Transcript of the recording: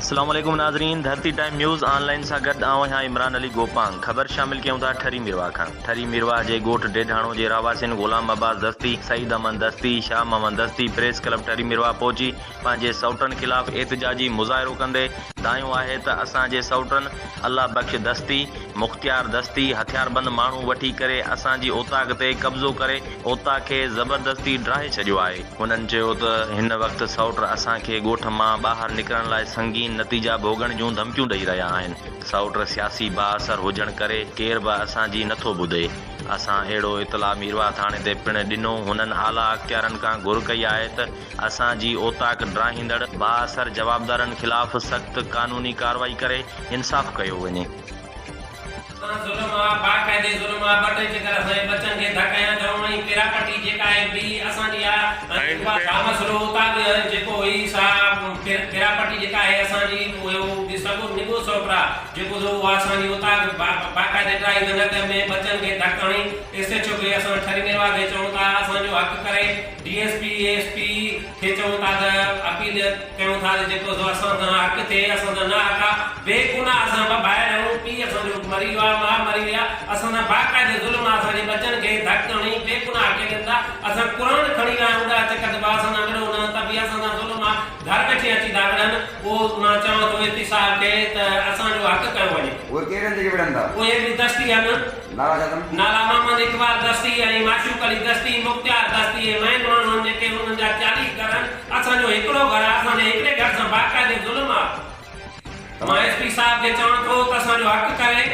السلام عليڪم ناظرين ڌرتي ٽائيم نيوز آن لائين سان گڏ آئون آهيان عمران علي گوپانگ خبر شامل ڪيون ٿا ٺري ميرواهه کان ٺري ميرواهه جي ڳوٺ ڊيڍاڻو جي رهواسين غلام عباس دستي، سعيد احمد دستي، شاهه محمد دستي پريس ڪلب ٺري ميرواهه پهچي پنهنجي سئوٽن خلاف احتجاجي مظاهرو ڪندي دانهيو آهي ته اسان جي سئوٽن الله بخش دستي، مختيار دستي هٿياربند ماڻهو وٺي ڪري اسان جي اوطاق تي قبضو ڪري اوطاق کي زبردستي ڊاهي ڇڏيو آهي. هنن چيو ته هن وقت سئوٽ اسان کي ڳوٺ مان ٻاهر نڪرڻ لاء سنگين نتيجا ڀوڳڻ جون ڌمڪيون ڏئي رهيا آهن. سئوٽ سياسي بااثر هجڻ ڪري ڪير به اسان جي نٿو ٻڌي. اسان اهڙو اطلاع ميرواهه ٿاڻي تي پڻ ڏنو. هنن اعليٰ اختيارن کان گهر ڪئي آهي ته اسان جي اوطاق ڊاهيندڙ بااثر جوابدارن خلاف سخت قانوني ڪارروائي ڪري انصاف ڪيو وڃي. سان ظلم آ باقاعدي ظلم آ ٻه ٽي چڪر اسان جي ٻچن کي ڌڪ هنيا اٿئون ۽ پراپرٽي جيڪا آهي به اسان جي آ ۽ جيڪو آ سا مسئلو اتان به جيڪو هئي سا پراپرٽي جيڪا آهي اسان جي اهو به سڳو نگو سئوٽ آ جيڪو سو اها اسان جي اتان باقاعدي ٽرائي ته نه ڪنهن ۾ ٻچن کي ڌڪ هڻي ايس ايڇ او کي اسان ٺري ميرواهه کي چئون ٿا اسان جو حق ڪري D S P A S P کي چئون ٿا ته اپيل ڪيون ٿا ته جيڪو سو اسان سان حق ٿئي، اسان سان ناحق آ، بي گناهه اسان ٻه ڀائر آهيون، پيء اسان جو مري ويو آ، ماء مري وئي آ، اسان سان باقاعدي ظلم آ، اسان جي ٻچن کي ڌڪ هڻي بي گناهه ڪيڏن ٿا، اسان قرآن کڻي ويا آهيون ڏهه چڪر ته به اسان سان وڙهو نه ته به اسان سان ظلم آ، گهر ويٺي اچي ٿا وڙهن، اهو مان چوان ٿو ايس پي صاحب کي ته اسان جو حق ڪيو وڃي. اهي ڪير آهن جيڪي وڙهن ٿا؟ اهي به دستي آهن. نالا ڇا اٿن؟ نالا محمد اقبال دستي ۽ معشوق علي دستي، مختيار دستي ۽ مئن ماڻهو آهن جيڪي انهن جا 40 گهر آهن، اسان جو هڪڙو گهر آهي، اسان جي هڪڙي گهر سان باقاعدي ظلم آهي. مان ايس پي صاحب کي چوان ٿو ته اسان جو حق ڪري.